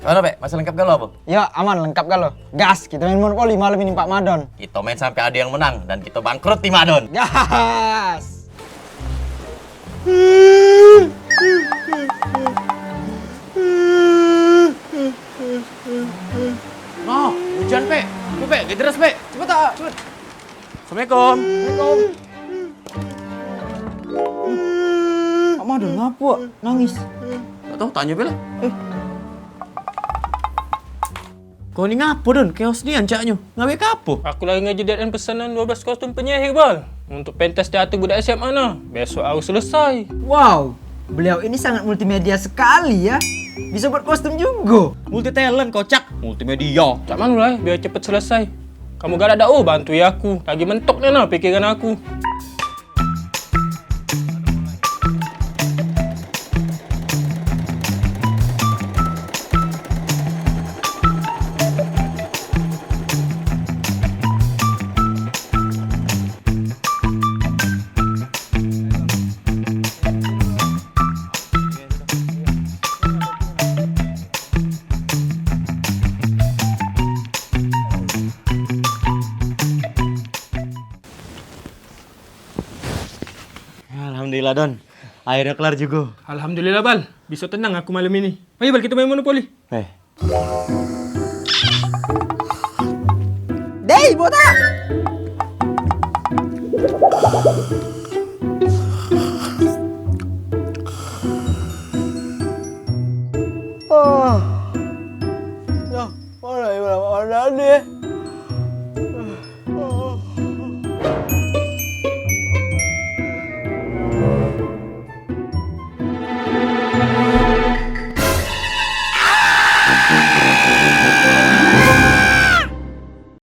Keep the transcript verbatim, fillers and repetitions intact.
Anu, Pek, masih lengkap galo apo? Yo, aman, lengkap galo. Gas, kito main monopoli malam ini, Pak Madon. Kito main sampe ado yang menang dan kito bangkrut di Madon. Gas! Nah, hujan, Pek. Apo, Pek? Gek deras, Pek. Cepet, ah, cepet. Assalamualaikum. Waalaikumsalam. Mak Madon ngapo, Wak? Nangis. Dak tau, tanyo be lah. Eh. Kau ni ngapo, Don? Chaos nian caknyo. Ngawek ke apo? Aku lagi ngejedetkan pesanan dua belas kostum penyihir, Bal. Untuk pentas teater budak S M A nah. Besok harus selesai. Wow, beliau ini sangat multimedia sekali ya. Bisa buat kostum jugo. Multi talent, kocak. Multimedia. Cak mano lah, biar cepet selesai. Kamu galak dak, oh, bantui aku. Lagi mentok nian nah pikiran aku. Alhamdulillah, Don. Akhirnyo kelar jugo. Alhamdulillah, Bal. Biso tenang aku malam ini. Ayo, Bal, kito main monopoli. Eh. Dei, botak!